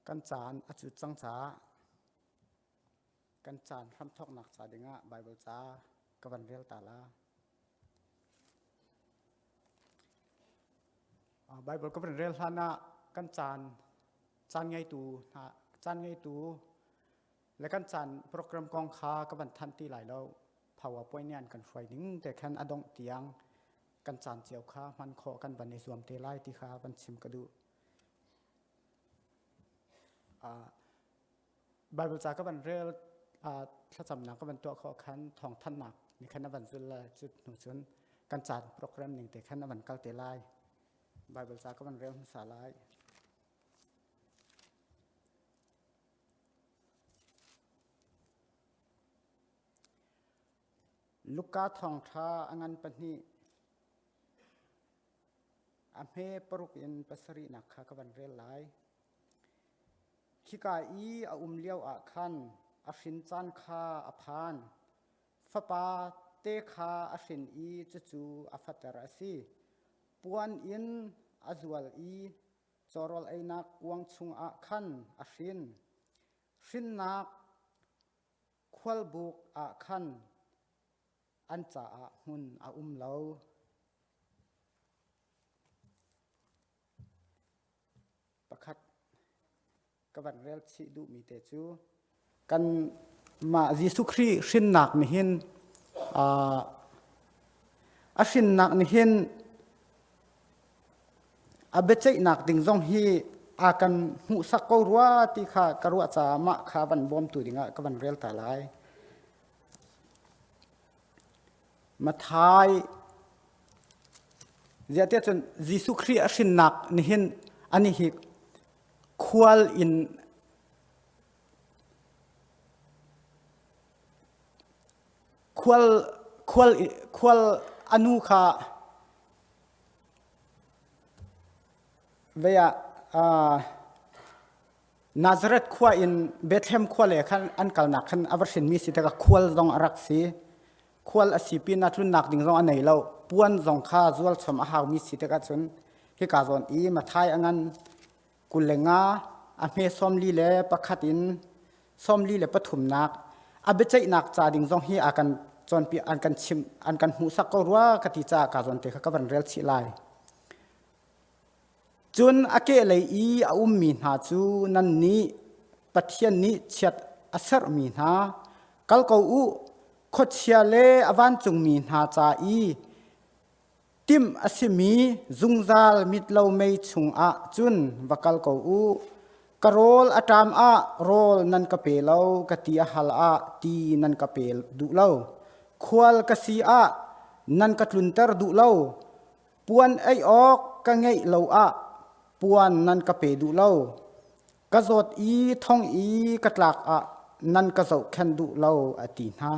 Kan caan a cut cang caah kan caan hramthawknak ca dingah Baibal ca ka van rel ta la. Baibal ka van rel hlan ah kan caan caan ngeitu hna caan ngeitu le kan caan program kong kha ka van thanh ti lai lo. PowerPoint nih an kan hruai ding te khan a dongh tiang kan caan cio kha hman khawh kan van i zuam te lai ti kha van chim ka duh. Baibal ca ka van rel thlacamnak ka van tuah khawh khan thawngthanhnak nih khan a van zul lai cu hnu cun kan caan program ning te khan a van kal te lai. Baibal ca ka van rel hmasa lai. Luka thawngṭha a ngan pahnih A hme paruk in pasarihnak kha ka van rel lai. Khika i a um lio ah khan a hrin caan kha a phan. Fapa te kha a hrin i cucu a fater a si. Puan in a zual i cawrawl einak kuang chungah khan a hrin. Hrinnak khualbuk ah khan an caah hmun a um lo. Pakhat ka van rel chih duhmi te cu kan mah Jesuh Khrih hrinnak nihin a hrinnak nihin a biaceihnak ding zong hi a kan hmuhsak ko rua ti kha ka ruah caah mah kha van bawmtu dingah ka van rel ta lai. Mathai ziah tiah cun Jesuh Khrih a hrinnak nihin ani hi khual in khual khual khual anu kha vei ah Nazareth khua in Bethlehem khua le khan an kalnak khan a va hrinmi si tikah khual zong a rak si. Khual a si pin ah tlunnak ding zong a nei lo. Puan zong kha zual chom a haumi si tikah cun hika zawn i Mathai a ngan 25 a hme 41 in 43nak a biaceihnak ca ding zong hi a kan cawnpiak an kan chimh an kan hmuhsak ko rua ka ti caah ka zawn te kha ka van rel chih lai. Cun a kehlei i a ummi hna cu nannih Pathian nih chiat a serhmi hna, kal ko u, khuachia le a vancungmi hna ca i timh a simi zungzal mit lo mei chungah cun va kal ko u. Ka rawl a ṭam ah rawl nan ka pe lo, ka ti a hal ah ti nan ka pe duh lo. Khual ka si ah nan ka tlunter duh lo. Puan ei awk ka ngeih lo ah puan nan ka pe duh lo. Ka zawt i thong i ka tlak ah nan ka zohkhenh duh lo a ti hna.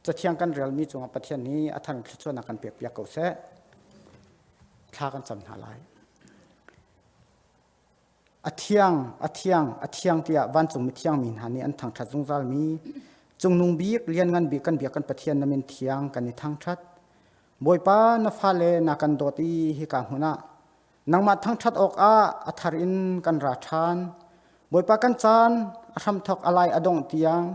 Cathiang kan relmi cungah Pathian nih a thar thluachuahnak kan pekpiak ko seh. Thla kan cam hna lai. A thiang, a thiang, a thiang tiah vancung mithiang mi hna nih an thangṭhat zungzalmi Cungnung bik, lianngan bik kan biak kan Pathian na min thiang kan i thangṭhat. Bawipa na fale na kan dawt i hika hmun ah nangmah thangṭhat awkah a thar in kan ra ṭhan. Bawipa kan caan a hramthawk a lai a dongh tiang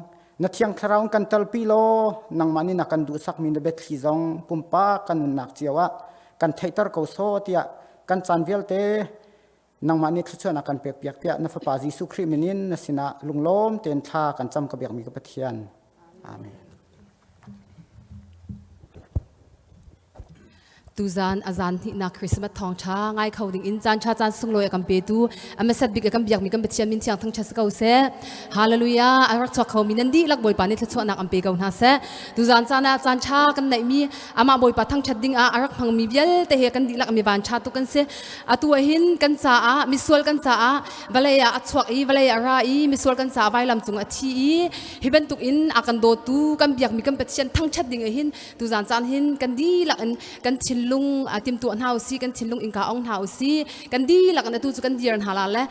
na thiang thlarau in kan telpi law nangmah nih na kan duhsakmi na biathli zong pumpak kan nunnak cio ah kan theihter ko sawh tiah kan caan vialte nangmah nih thluachuahnak kan pekpiak tiah na fapa Jesuh Khrih min in na sinah lunglawm tein thla kan cam ka biakmi ka Pathian. Amen. Tuzan azan hnihnak Christmas thawngṭha ngai kho ding in caan ṭha caan sunglawi a kan petu a hmasat bik a kan biakmi kan Pathian min thiang thangṭhat si ko seh. Hallelujah a rak chuak khomi nan dihlak Bawipa nih thluachuahnak an pe ko hna seh. Tuzan caan ah caan ṭha kan neihmi amah Bawipa thangṭhat ding ah a rak hmangmi vialte he kan dihlak mi van ṭha tuk kan si. Atu ah hin kan caah misual kan caah vawlei ah a chuak i vawlei a ra i misual kan caah vailam cung a thi i hi bantuk in a kan dawtu kan biakmi kan Pathian thangṭhat ding ah hin tuzan caan hin kan dihlak in kan thinlung timtuah hna usih kan thinlung innka ong hna usih kan dihlak in atu cu kan dir hna la le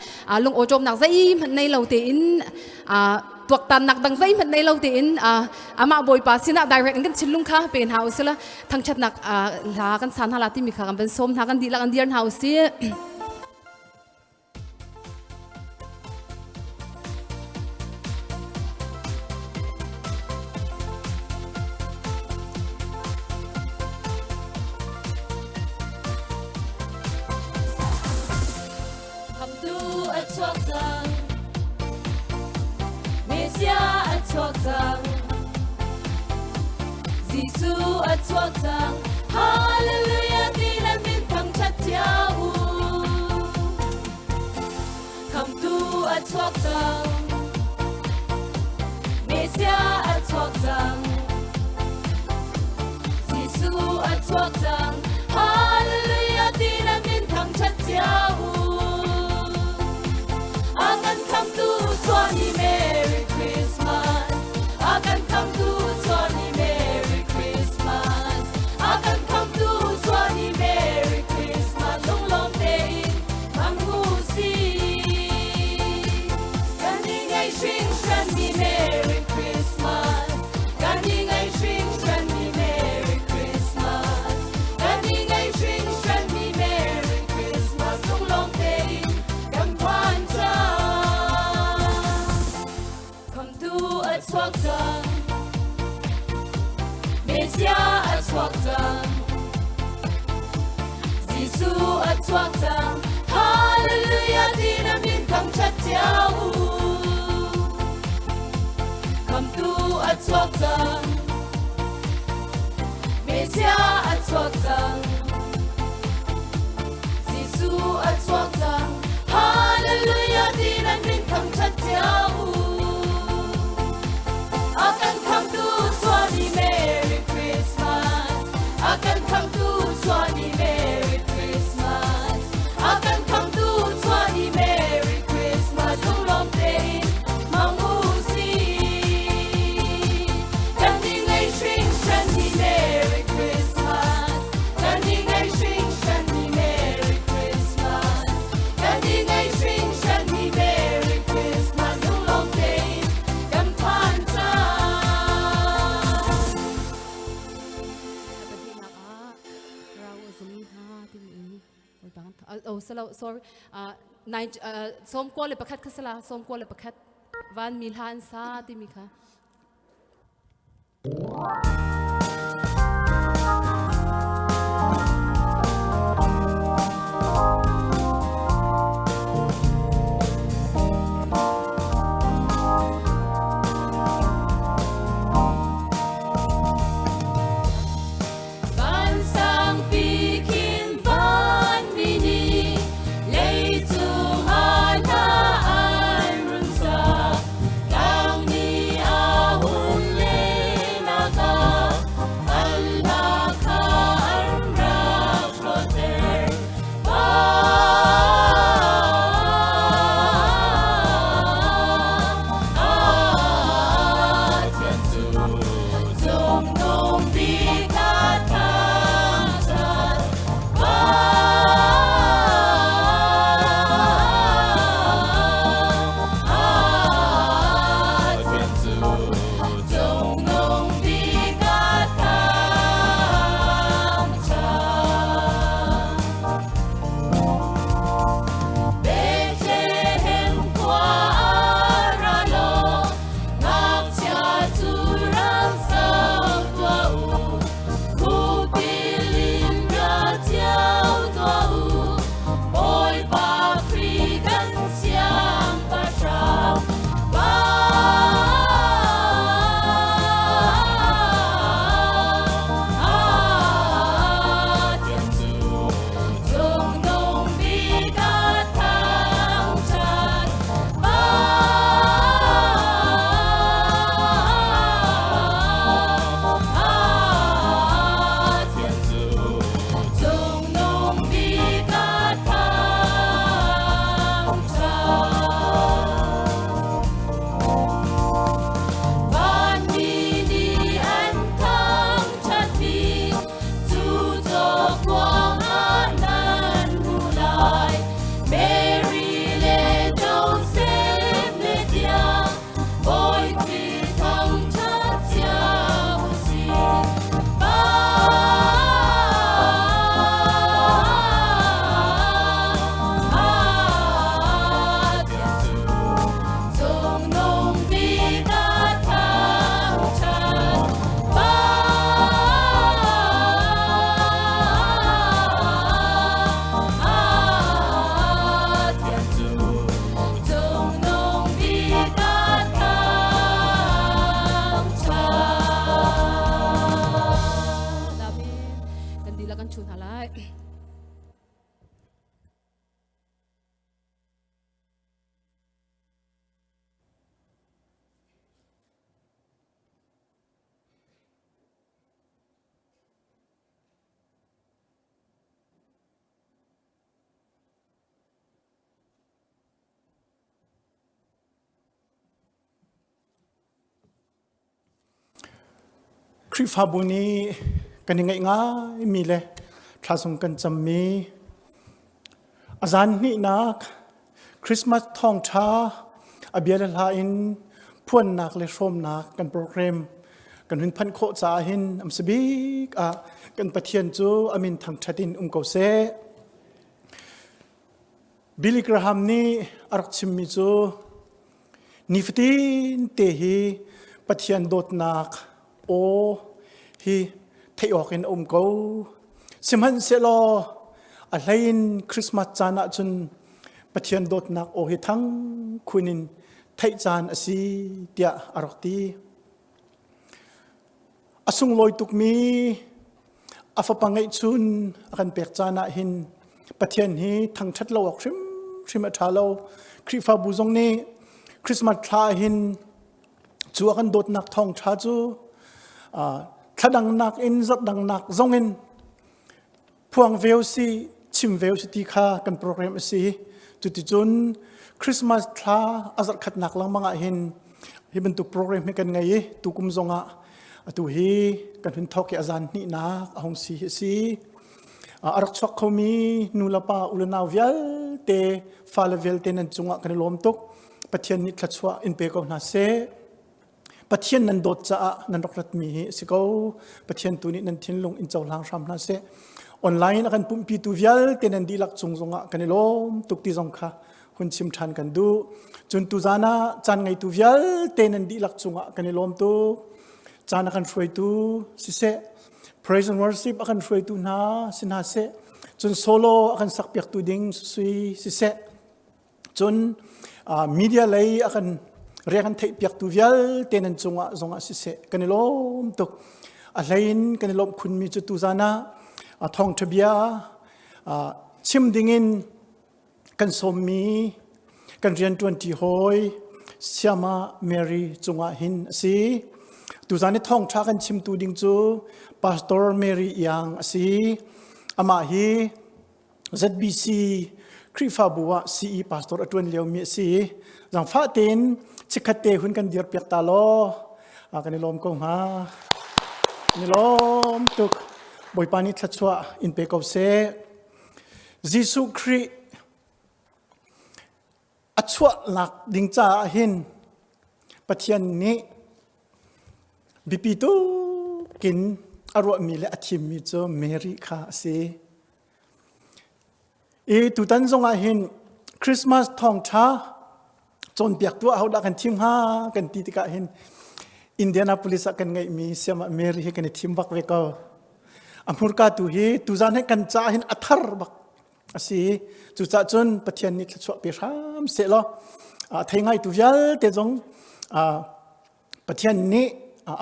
lung awṭawmnak zeihmanh nei lo tein tuaktannak dang zeihmanh nei lo tein amah Bawipa sinah direct in kan thinlung kha pe hna usih la thangṭhatnak hla kan sa hna la timi kha kan van sawm hna kan dihlak in dir hna usih. chuak cang. Messiah a chuak cang. Jesuh a chuak cang. Hallelujah ti le min thangṭhat cio u. Khamtu a chuak cang. Messiah a chuak cang. Jesuh a chuak cang. Hallelujah ti le min thangṭhat cio u. A kan khamtu chuani Merry Christmas. A kan khamtu chuani Merry Christmas. A kan khamtu chuani Merry Christmas. Lunglawm tein hmang u sih. Kan i ngaih hringhran mi Merry Christmas. Kan i ngaih hringhran mi Merry Christmas. Kan i ngaih hringhran mi Merry Christmas. Lunglawm tein kan phan cang. Khamtu a chuak cang. Messiah a chuak cang. Jesuh a chuak cang. Hallelujah ti na min thangṭhat cio u. Khamtu a chuak cang. Messiah a chuak cang. Jesuh a chuak cang. Hallelujah ti na min thangṭhat cio u. A kan khamtu chuani Merry Christmas. A kan khamtu chuani Merry Christmas. A kan khamtu chuani Merry Christmas. Lunglawm tein hmang u sih. Kan ni ngei hringhran ni Merry Christmas. Kan ni ngei hringhran ni Merry Christmas. Kan ni ngei hringhran ni Merry Christmas. Lunglawm tein kan phan cang. Pahnihnak ah rau a zumi hna timi in oh salo sorry nine 91 kha sala 91 van mi hla an sa timi kha. Van sangpi khin vanmi nih leicung ah hla an run sak. Tlang nih a hun lenak ah. Khrihfabu nih kan i ngaih ngaimi le thla zong kan cammi a zan hnihnak Christmas thawngṭha a bia le hla in phuannak le hrawmnak kan program kan hun phanh khawh caah hin am si bik ah kan Pathian cu a min thangṭhat in um ko seh. Billy Graham nih a rak chimmi cu nifatin te hi Pathian dawtnak aw hi theih awk in a um ko. Sihmanhsehlaw a hleiin Christmas caan ahcun Pathian dawtnak aw hi thang khun in theih caan a si tiah a rak ti. A sunglawi tukmi a fapa ngeihchun a kan pek caan ah hin Pathian hi thangṭhat lo awk hrimhrim a ṭha lo. Khrihfabu zong nih Christmas thla ah hin cu a kan dawtnak thawngṭha cu thla dangnak in zarh dangnak zong in phuang veo si chim veo si ti kha kan program a si. Cuticun Christmas thla a zarh khatnak lengmang ah hin hi bantuk program hi kan ngei i tukum zong ah atu hi kan hun thawk i a zan hnihnak a hung si hi a si. A rak chuak khomi nu le pa u le nau vialte fale vialte nan cungah kan i lawm tuk. Pathian nih thluachuah in pe ko hna seh. Pathian nan dawt caah nan rak ratmi hi a si ko. Pathian tu nih nan thinlung in cohlang hram hna seh. Online a kan pumhpitu vialte nan dihlak cung zongah kan i lawm tuk ti zong kha hun chim ṭhan kan duh. Cun tuzaan ah caan ngeitu vialte nan dihlak cungah kan i lawm tuk. Caan a kan hruaitu siseh, praise and worship a kan hruaitu hna si hna seh, cun solo a kan sakpiaktu ding sui siseh, Cun media lei a kan rian kan theihpiaktu vialte nan cungah zongah siseh kan i lawm tuk. A hlein kan i lawmh khunmi cu tuzan ah thawngṭha bia chim dingin kan sawmmi kan rianṭuanṭi hawi Siama Mary cungah hin a si. Tuzan i thawngṭha kan chimtu ding cu Pastor Mary Iang a si. Amah hi ZBC Khrihfabu ah CE pastor a ṭuan liomi a si. Zangfah tein chikkhat te hun kan dir piak ta law kan i lawm ko hnga. Kan i lawm tuk. Bawipa nih thluachuah in pe ko seh. Jesuh Khrih a chuahnak ding caah hin Pathian nih biapi tukin a ruahmi le a thimmi cu Mary kha a si. I tutan zongah hin Christmas thawngṭha cawnpiaktu ahodah kan thim hnga kan ti tikah hin Indianapolis ah kan ngeihmi siamah Mary hi kan i thim bak ve ko. A hmurka tu hi tuzan hi kan caah hin a thar bak a si. Cucaah cun Pathian nih thluachuah pe hram seh law a thei ngaitu vialte zong Pathian nih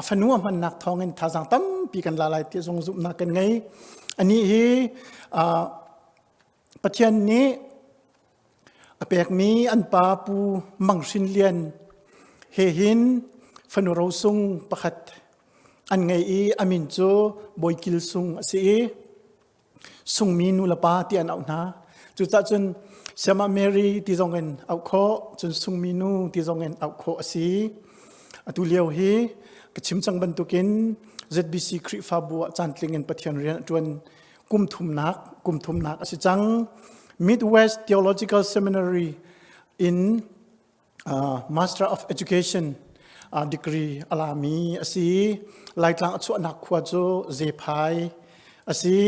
a fanu a hmannak thawngin thazaang tampi kan la lai ti zong zumhnak kan ngei. Anih hi Pathian nih a pekmi an pa Pu Mang Hrin Lian he hin fanu rosung pakhat an ngei i a min cu Bawi Kil Sung a si i sungmi nu le pa ti an auh hna. Cucaah cun Siama Mary ti zong in auh khawh, cun sungmi nu ti zong in auh khawh a si. Atu lio hi ka chim cang bantukin ZBC Khrihfabu ah caantling in Pathian rian a ṭuan kum thumnak kum thumnak a si cang. Midwest Theological Seminary in Master of Education degree a lami a si. Laitlang a chuahnak khua cu Zephai a si.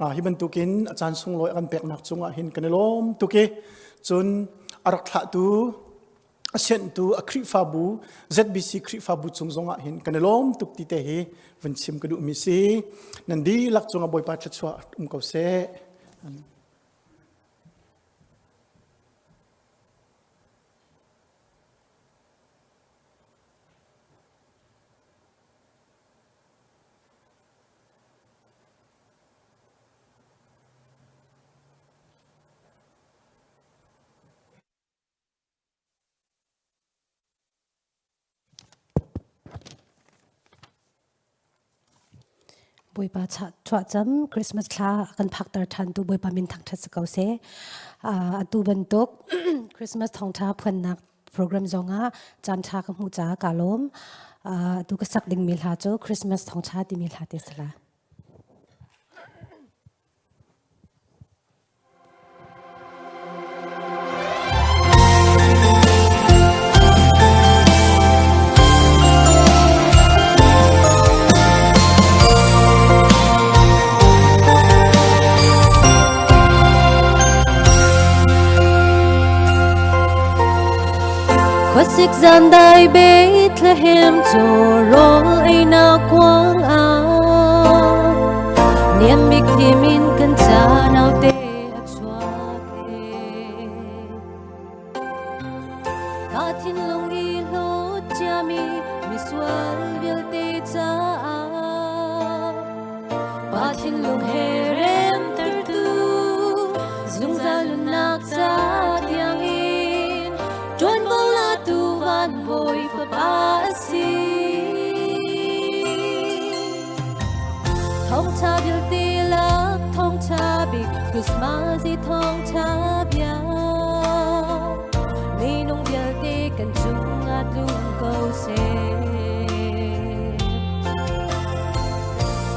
Hi bantukin a caan sunglawi a kan peknak cungah hin kan i lawm tuk i cun a rak thlahtu a sianhtu a Khrihfabu ZBC Khrihfabu cung zongah hin kan i lawm tuk ti te hi vun chim ka duhmi si. Nan dihlak cungah Bawipa thluachuah um ko seh. Bawipa chuahcam Christmas thla a kan phakter ṭhantu Bawipa min thangṭhat si ko seh. Atu bantuk Christmas thawngṭha phuannak program zongah caan ṭha ka hmuh caah kaa lawm. Tu ka sak dingmi hla cu Christmas thawngṭha timi hla te si la. Khuasik zan dai Bethlehem cu rawl einak kuang ah niam bik thim in kan ca naute a chuak e. Ka thinlung i hlawt ciami misual vialte caah Pa thinlung he remtertu zungzal nunnak ca tiangin ṭuanvo latu van bawi fapa a si. Thawngṭha vialte lak thawngṭha bik Christmas i thawngṭha bia minung vialte kan cungah tlung ko seh.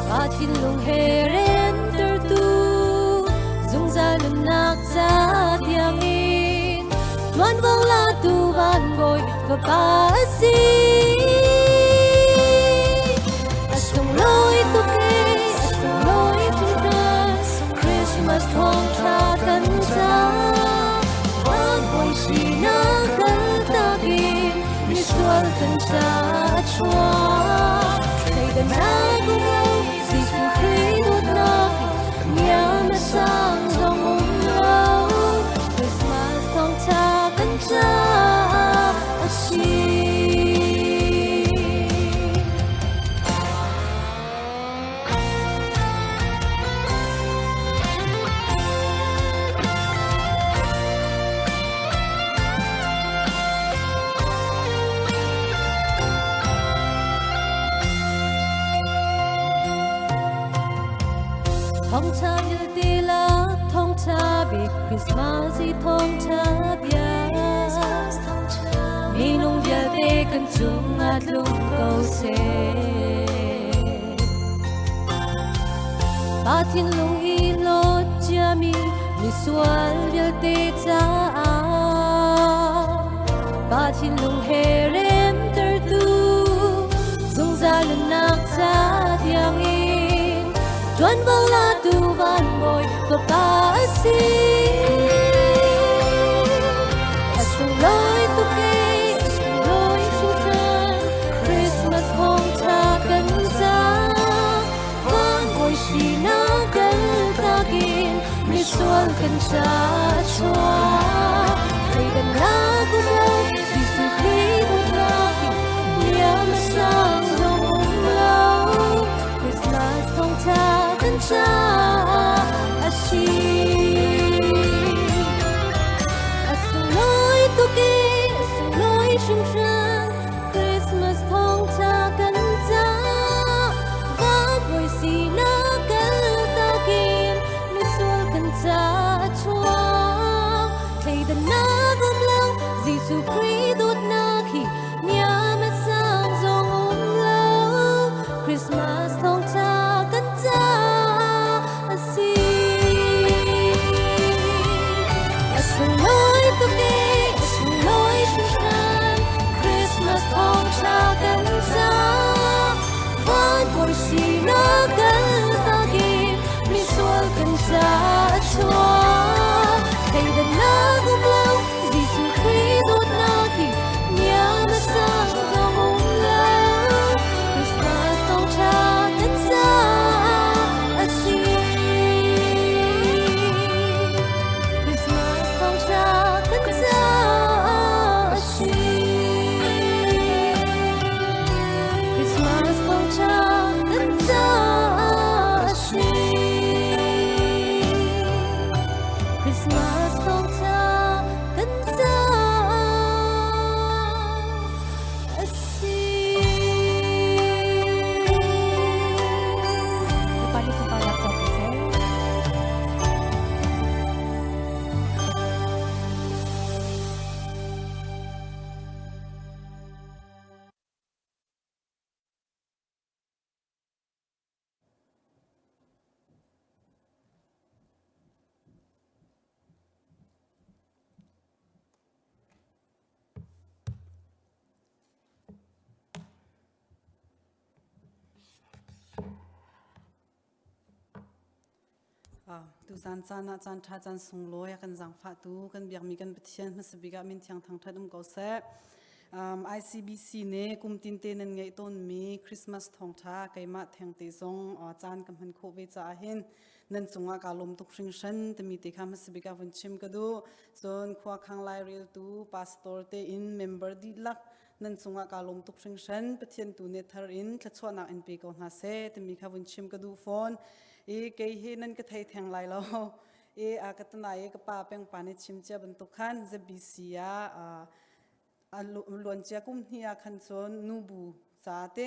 Pa thinlung he remtertu zungzal nunnak ca tiangin ṭuanvo latu van bawi fapa a si. A sunglawi tuk e, a sunglawi hringhran, Christmas thawngṭha kan ca. Van bawi sinak kaltak in misual kan ca a chuak. Thleidannak um lo, Jesuh Khrih dawtnak niam a sang zong um lo. Christmas thawngṭha kan caah a si. Thawngṭha vialte lak thawngṭha bik Christmas i thawngṭha bia. Minung vialte kan cungah tlung ko seh. Pa thinlung i hlawt ciami misual vialte caah Pa thinlung he remtertu zungzal nunnak ca tiangin ṭuanvo latu van bawi fapa a si. A sunglawi tuk e, a sunglawi hringhran, Christmas thawngṭha kan ca. Van bawi sinak kaltak in misual kan ca a chuak. Thleidannak um lo, Jesuh Khrih dawtnak in niam a sang zong um lo. Christmas thawngṭha kan caah a si. A sunglawi tuk i a sunglawi hringhran Christmas thawngṭha kan caah van bawi sinak kaltak in misual kan caah a chuak. Thleidannak um lo Jesuh Khrih dawtnak hi niam a sang zong um lo. Christmas thawngṭha kan caah a si. A sunglawi tuk e, a sunglawi hringhran, Christmas thawngṭha kan caah. Van bawi sinak kaltak in misual kan caah a chuak. Thleidannak um lo, Jesuh Khrih dawtnak hi niam a sang zong um lo. Christmas thawngṭha kan caah a si. Christmas thawngṭha kan caah a si. Christmas thawngṭha kan caah a si. Christmas thawngṭha kan caah a si. Bapak ni sunparnak co ko seh. Tuzan caan ah caan ṭha caan sunglawi a kan zaangfahtu kan biakmi kan Pathian hmasa bik ah min thiang thangṭhat um ko seh. Um, ICBC nih kum tinte nan ngeih tawnmi Christmas thawngṭha keimah thengte zong uh, caan ka hman khawh ve caah hin nan cungah kaa lawm tuk hringhran timi te kha hmasa bik ah vun chim ka duh. Cun khua khang laireltu pastor te in member dihlak nan cungah kaa lawm tuk hringhran Pathian tu nih thar in thluachuahnak in pe ko hna seh timi kha vun chim ka duh fawn i kei hi nan ka thei theng lai lo i a ka tanai i ka pa peng pa nih chim cia bantuk khan ZBC ah a luancia kum hnih ah khan cun nubu ca te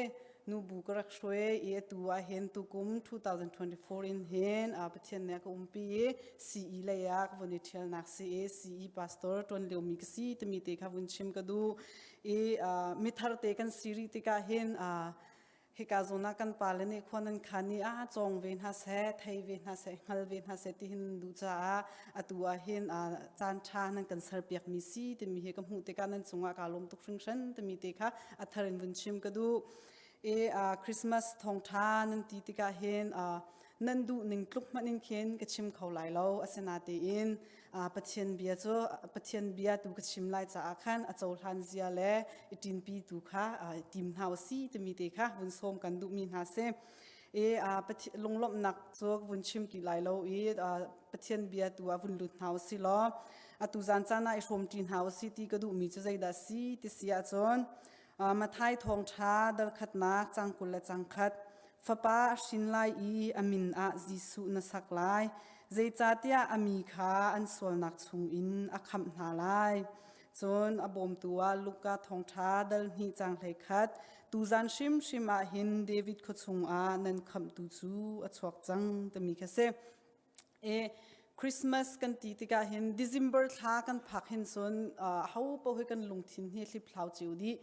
nubu ka rak hruai i atu ah hin tukum 2024 in hin Pathian nih a ka umpi i CE lei ah ka vun i ṭhialnak si i CE pastor ṭuan liomi ka si timi te kha vun chim ka duh i mithar te kan si rih tikah hin hika zawn ah kan pale nih khua nan khan i a cawng ve hna seh thei ve hna seh hngal ve hna seh ti hin duh caah atu ah hin caan ṭha nan kan serpiakmi si timi hi ka hmuh tikah nan cungah kaa lawm tuk hringhran timi te kha a thar in vun chim ka duh i Christmas thawngṭha nan ti tikah hin nan duh ning tluk hmanh in khin ka chim kho lai lo asinatein Pathian bia cu Pathian bia tu ka chim lai caah khan a cohlan zia le i ṭinpi tu kha tim hna u si timi te kha vun sawm kan duhmi hna si i lunglawmhnak cu vun chim ti lai lo i Pathian bia tu ah vun lut hna u si law atu zan caan ah i hrawmṭi hna u si ti ka duhmi cu zeidah si ti si ahcun Matthai thawngṭha dal khatnak cang 20 le cang khat Fapa a hrin lai i a min ah Jesuh na sak lai, zeicahtiah a mi kha an sualnak chungin a khamh hna lai. Cun a bawmtu ah Luka thawngṭha dal hnih cang 11 tuzan hrimhrim ah hin David khua chungah nan khamhtu cu a chuak cang timi kha si. E Christmas kan ti tikah hin December thla kan phak hin cun ho paoh hi kan lungthin hi hliphlau cio dih.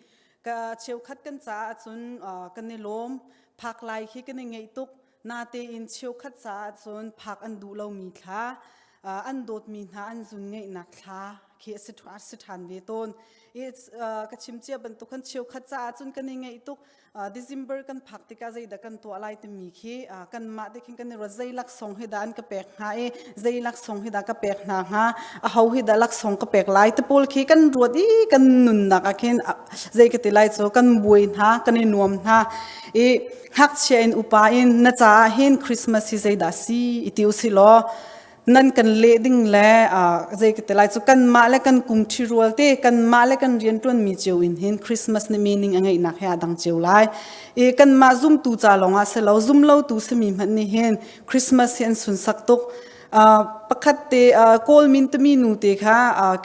Ka cheukhat kan caah cun kan i lawm phak lai khi kan i ngeih tuk natein cheukhat caah cun phak an duh lomi thla an dawtmi hna an zun ngeihnak thla khi a si a si ṭhan ve tawn. I ka chim cia bantuk khan cheukhat caah cun kan i ngeih tuk December kan phak tikah zeidah kan tuah lai timi khi kanmah te khin kan i ruat zei laksawng hi dah an ka pek hnga i zei laksawng hi dah ka pek hna hnga aho hi dah laksawng ka pek lai te pawl khi kan ruat i kan nunnak ah khin zei ka ti lai cu kan buai hna kan i nuam hna i ngakchia in upa in na caah hin Christmas hi zeidah si i ti usih law nan kan leh ding le zei ka ti lai cu kanmah le kan kum ṭhirual te kanmah le kan rianṭuanmi cio in hin Christmas ni meaning a ngeihnak he aa dang cio lai i kanmah zumtu ca lawngah si lo zum lotu simi hmanh nih hin Christmas hi an sunsak tuk pakhat te Kawl min timi nu te kha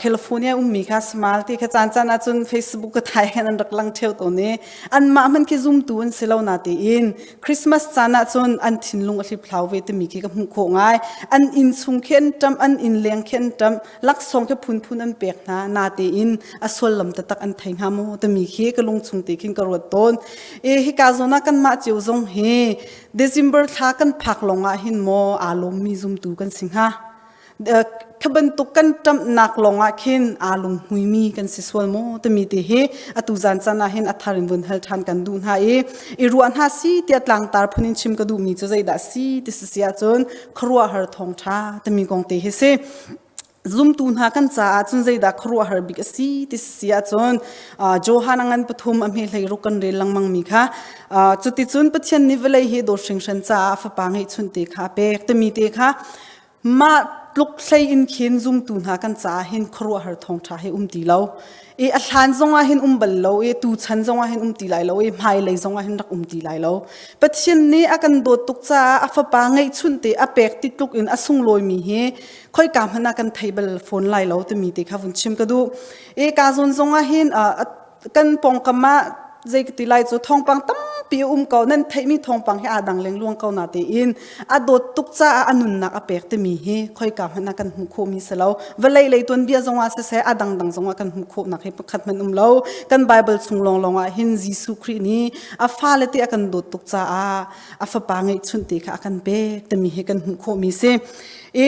California ummi kha Samal te kha caan caan ahcun Facebook ka thai khan an rak lang ṭheo tawn i anmah hmanh khi zumtu an si lo na tiin Christmas caan ahcun an thinlung a hliphlau ve timi khi ka hmuh khawh ngai. An inn chung khi an ṭamh, an inn leng khi an ṭamh, laksawng khi phunphun an pek hna, natein a sullam taktak an thei hnga maw timi khi ka lung chung te khin ka ruat tawn. E hika zawn ah kanmah cio zong hi December thla kan phak lawng ah hin maw aa lawmmi zumtu kan si hnga? Kha bantuk kan ṭamhnak lawngah khin aa lunghmuimi kan si sual maw timi te hi atu zan caan ah hin a thar in vun hal ṭhan kan duh hna i i ruah hna si tiah tlangtar phun in chim ka duhmi cu zeidah si ti si si ahcun khuaruahhar thawngṭha timi kong te hi si. Zumtu hna kan caah cun zeidah khuaruahhar bik a si ti si ahcun Johan a ngan pathum a hme hlei ruk kan rel lengmang mi kha cuticun Pathian nih vawlei hi dawt hringhran caah a fapa ngeihchunh te kha a pek timi te kha Mah tluk hlei in khin zumtu hna kan caah hin khuaruahhar thawngṭha hi um ti lo. I a hlan zongah hin um bal lo i tuchan zongah hin um ti lai lo i hmailei zongah hin rak um ti lai lo. Pathian nih a kan dawt tuk caah a fapa ngeihchunh te a pek ti tluk in a sunglawimi hi khoika hmanh ah kan thei bal fawn lai lo timi te kha vun chim ka duh. I ka zawn zongah hin kan pawngkam ah zei ka ti lai cu thawngpang tampi a um ko nan theihmi thawngpang hi aa dang lengluang ko na tein a dawt tuk caah a nunnak a pek timi hi khoika hmanh ah kan hmuh khawhmi si lo vawlei lei tuanbia zongah siseh a dangdang zongah kan hmuh khawhnak hi pakhat hmanh um lo kan Bible chung lawnglawng ah hin Jesuh Khrih nih a fale te a kan dawt tuk caah a fapa ngeihchunh te kha a kan pek timi hi kan hmuh khawhmi si i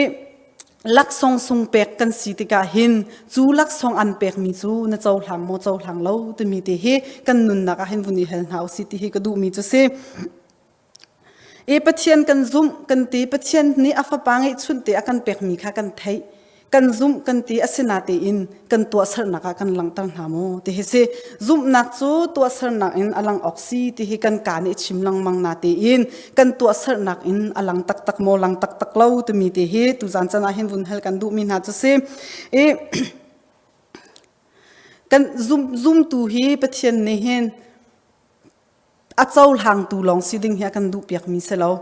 laksawng sung pek kan si tikah hin cu laksawng an pekmi cu na cohlang maw cohlang lo timi te hi kan nunnak ah hin vun i hal hna usih ti hi ka duhmi cu si. I Pathian kan zumh kan ti Pathian nih a fapa ngeihchunh te a kan pekmi kha kan theih kan zumh kan ti asinatein kan tuahsernak ah kan langhter hna maw ti hi si zumhnak cu tuahsernak in a lang awk si ti hi kan ka nih chim lengmang na tein kan tuahsernak in a lang taktak maw lang taktak lo timi te hi tuzan chan ah hin vun hal kan duhmi hna cu si i kan zum zumtu hi Pathian nih hin a cohlangtu lawng si ding hi a kan duhpiakmi si lo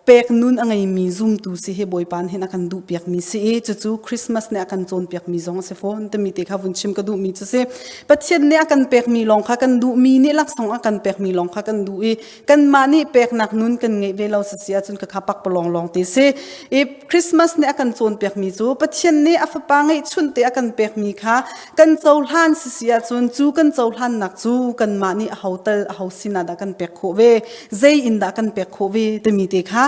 pek nun a ngeimi zumtu si hi Bawipa nih a kan duhpiakmi si i cucu Christmas nih a kan cawnpiakmi zong a si fawn timi te kha vun chim ka duhmi cu si Pathian nih a kan pekmi lawng kha kan duhmi nih laksawng a kan pekmi lawng kha kan duh i kanmah nih peknak nun kan ngeih ve lo si si ahcun ka kha pakpalawng lawng te si i Christmas nih a kan cawnpiakmi cu Pathian nih a fapa ngeihchunh te a kan pekmi kha kan cohlan si si ahcun cu kan cohlannak cu kanmah nih aho tal aho sinah dah kan pek khawh ve zei in dah kan pek khawh ve timi te kha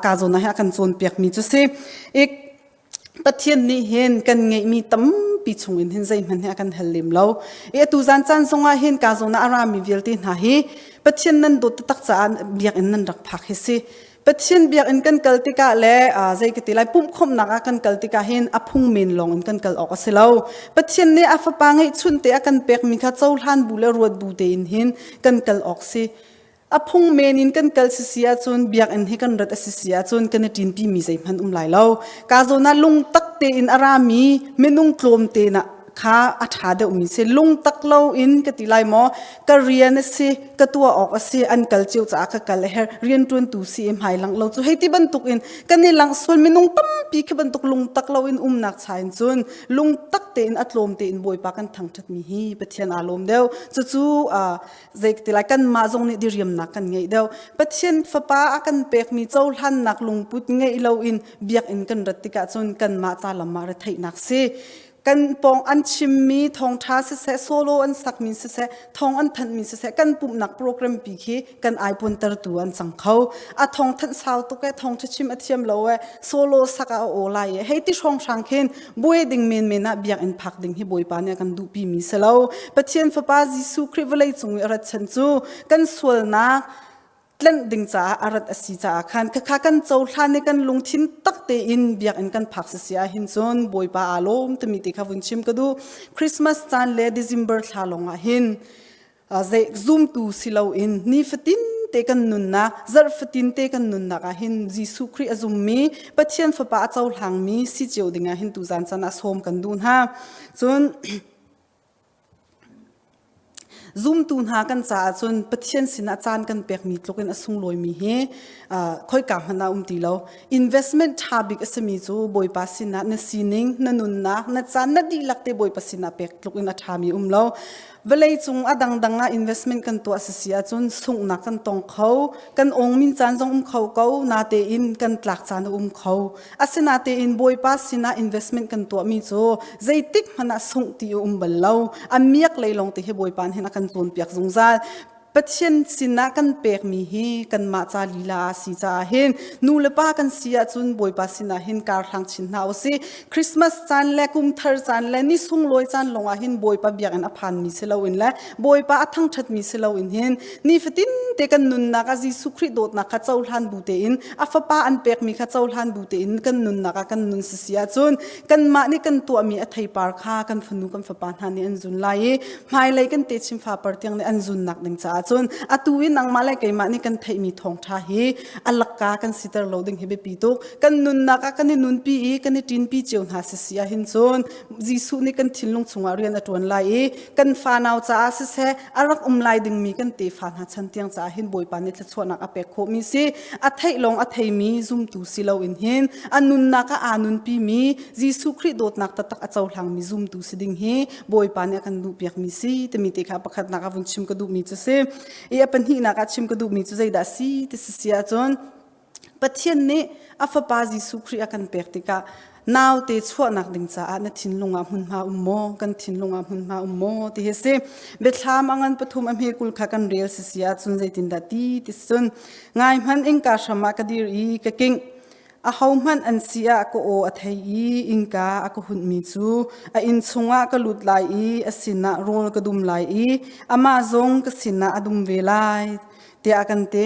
ka zawn ah hin a kan cawnpiakmi cu si i Pathian nih hin kan ngeihmi tampi chung in hin zeihmanh hi a kan hal lem lo i atu zan caan zongah hin ka zawn ah a rami vialte hna hi Pathian nan dawt taktak caah biakinn nan rak phak hi si Pathian biakinn kan kal tikah le zei ka ti lai pumhkhawmhnak ah kan kal tikah hin a phung men lawng in kan kal awk a si lo. Pathian nih a fapa ngeihchunh te a kan pekmi kha cohlan bu le ruat bu tein hin kan kal awk si. A phung men in kan kal sisi ahcun biakinn hi kan rat a sisi ahcun kan i ṭinpi mi zeihmanh um lai lo. Ka zawn ah lungtak tein a rami minung tlawmte na kha a ṭha deuhmi si lungtak lo in ka ti lai maw ka rian a si ka tuah awk a si an kal cio caah ka kal a herh rianṭuantu si i hmai langh lo cu hei ti bantuk in kan i langh sual minung tampi khi bantuk lungtak lo in umnak cha in cun lungtak tein a tlawm tein Bawipa kan thangṭhatmi hi Pathian aa lawm deuh cucu zei ti lai kanmah zong nih diriamnak kan ngeih deuh Pathian fapa a kan pekmi cohlannak lungput ngeih lo in biakinn kan rat tikah cun kanmah ca lam ah retheihnak si kan pawng an chimmi thawngṭha siseh solo an sakmi siseh thawng an thanhmi siseh kan pumhnak program pi khi kan aipuantertu an cang kho a thawng thanh sau tuk e thawngṭha chim a thiam lo e solo sak ah a aw lai e hei ti hrawnghrang khin buai ding menmen ah biakinn phak ding hi Bawipa nih a kan duhpi mi si lo Pathian fapa Jesuh Khrih vawlei cung i a rat chan cu kan sualnak tlanh ding caah a rat a si caah khan khakha kan cohlan i kan lungthin tak tein biakinn kan phak si si ah hin cun Bawipa aa lawm timi ti kha vun chim ka duh Christmas caan le December thla lawng ah hin zei zumtu si loin nifatin te kan nunnak zarh fatin te kan nunnak ah hin Jesuh Khrih a zummi Pathian fapa a cohlangmi si cio ding ah hin tuzan caan ah sawm kan duh hna cun Zumtu hna kan caah cun Pathian sinah caan kan pekmi tluk in a sunglawimi hi khoika hmanh ah um ti lo. Investment ṭha bik a simi cu Bawipa sinah na sining, na nunnak, na caan na dihlak te Bawipa sinah pek tluk in a ṭhami um lo. Vawlei cung a dangdang ah investment kan tuah sisi ahcun sunghnak kan tong kho, kan awngmin caan zong um kho ko, natein kan tlak caan a um kho. Asinatein Bawipa sinah investment kan tuahmi cu zeitik hmanh ah sungh ti a um bal lo. A miak lei lawng te hi Bawipa nih hin a kan cawnpiak zungzal. Pathian sinah kan pekmi hi kanmah ca lila ah si caah hin nu le pa kan si ahcun Bawipa sinah hin kar hlang chin hna usih. Christmas caan le kum thar caan le ni sunglawi caan lawngah hin Bawipa biakinn a phanmi si loin le Bawipa a thangṭhatmi si loin hin nifatin te kan nunnak ah Jesuh Khrih dawtnak kha cohlan bu tein a fapa an pekmi kha cohlan bu tein kan nunnak ah kan nun sisi ahcun kanmah nih kan tuahmi a theipar kha kan fanu kan fapa hna nih an zun lai i hmailei kan techin fapar tiang nih an zunnak ding caah cun atu i nangmah le keimah nih kan theihmi thawngṭha hi a lakka kan siter lo ding hi biapi tuk kan nunnak ah kan i nunpi i kan i ṭinpi cio hna sisi ahhin cun Jesuh nih kan thinlung chungah rian a ṭuan lai i kan fanau caah siseh a rak um lai dingmi kan tefa hna chan tiang caah hin Bawipa nih thluachuahnak a pek khawhmi si a theih lawng a theimi zumtu si loin hin a nunnak ah aa nunpimi Jesuh Khrih dawtnak taktak a cohlangmi zumtu si ding hi Bawipa nih a kan duhpiakmi si timi te kha pakhatnak ah vun chim ka duhmi cu si i a pahnihnak ah chim ka duhmi cu zeidah si ti si si ahcun Pathian nih a fapa Jesuh Khrih a kan pek tikah naute chuahnak ding caah na thinlung ah hmunhma um maw kan thinlung ah hmunhma um maw ti hi si biathlam a ngan pathum a hme kul kha kan rel si si ahcun zeitindah ti ti cun ngai hmanh innka hram ah ka dir i ka kingh ahohmanh an si ah ka aw a thei i innka a ka hunhmi cu a inn chungah ka lut lai i a sinah rawl ka dum lai i amah zong ka sinah a dum ve lai tiah a kan ti.